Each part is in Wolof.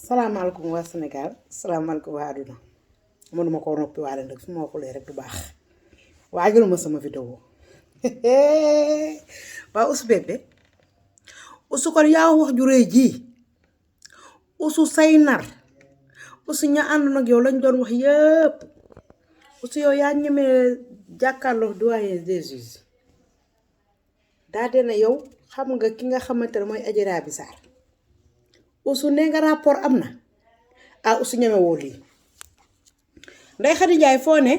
salaamaaleykum waa Sénégal salaamaaleykum waa àdduna mënuma ko noppi waale nag fu ma waxulee rek du baax waajaluma sama vidéo waa Ouzou Bébé Ouzou kon yaa wax ju rëy ji Ouzou say nar Ouzou ña ànd nag yow lañ doon wax yëpp Ouzou yow yaa ñemee jàkkaarloo doyen des juges daa dee na yow xam nga ki nga xamante ne mooy Adji Raby Sarr Ouzou nee nga rapport am na Ouzou ñeme woo lii Ndeye Khady Ndiaye foo ne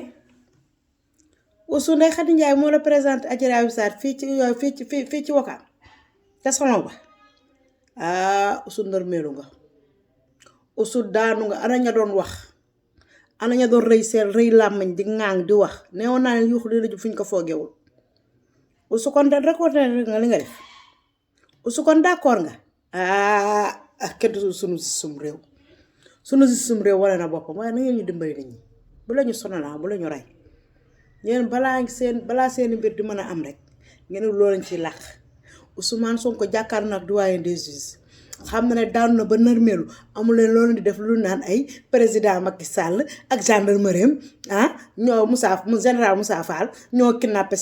Ouzou Ndeye Khady Ndiaye moo la présenté Adji Raby Sarr fii ci Wakaam te salon ba Ouzou ndërmeelu nga Ouzou daanu nga ana ña doon wax ana ña doon rëy seen rëy làmmiñ di ŋaang di wax neewoon naa ne yuuxu dina jub fu ñu ko foogewul Ouzou kon da reconnaître nga li nga def Ouzou kon d'accord nga kenn du sunu système réew wala na boppam waaye na ngeen ñu dimbali nit ñi bu la ñu sonal bu la ñu rey ngeen balaa seen mbir di mën a am rek ngeen loolu lañ ciy làq Ousmane Sonko jàkkaar na ak doyen des juges xam na ne daanu na ba nërmeelu amul leen loolu di def lu naan ay président Macky Sall ak gendarmerie ñoo général Moussa Fall ñoo kidnappé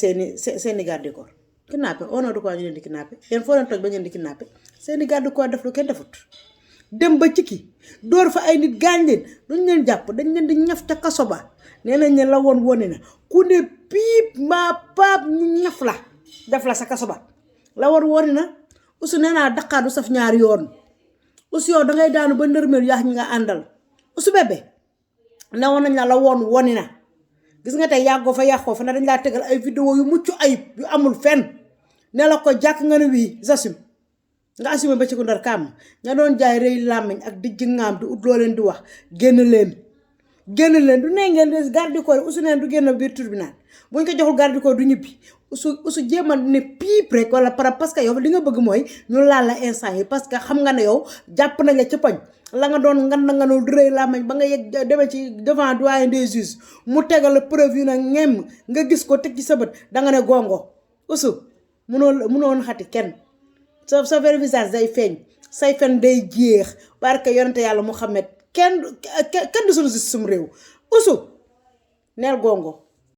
seeni garde du corps kidnappé au nom de quoi ñu leen di kidnappé yéen foo leen toj ba ngeen di kidnappé seeni garde du corps def lu kenn defut dem ba ciki door fa ay nit gaañ leen duñ leen jàpp dañ leen di ñaf ca kaso ba nee nañ ne la woon wone na ku ne piip mbaa paap ñu ñaf la def la sa kaso ba la woon wone na Ouzou nee naa Dakar du saf ñaari yoon Ouzou yow dangay daanu ba ndërmeel yaax ñi nga àndal Ouzou Bébé ne woon nañ la woon wone na gis nga tey yàggoo fa yàqoo fa na dañ laa tegal ay vidéo yu mucc ayib yu amul fenn ne la ko jàkk nga ne wii j'assume nga assumé ba ci ko ndar kàmm ña doon jaay rëy làmmiñ ak dijj ngaam di ut loo leen di wax génn leen du ne ngeen garde du corps Ouzou neen du génn biir tribunal buñ ko joxul garde du corps du ñibbi Ouzou jéemal ne piip rek wala parce que yow li nga bëgg mooy ñu laal la instant yi parce que xam nga ne yow jàpp nañ la ci poñ la nga doon ngan na nga noonu rëy làmmiñ ba nga yegg demee ci devant doyen des juges mu tegal la preuve yu na ngem nga gis ko teg ci sa bët danga ne gongo Ouzou mënoon xati kenn sa vrai visage day feeñ say fen day jeex barke yonente yàlla Muhammad kenn du sunu système réew Ouzou neel gongo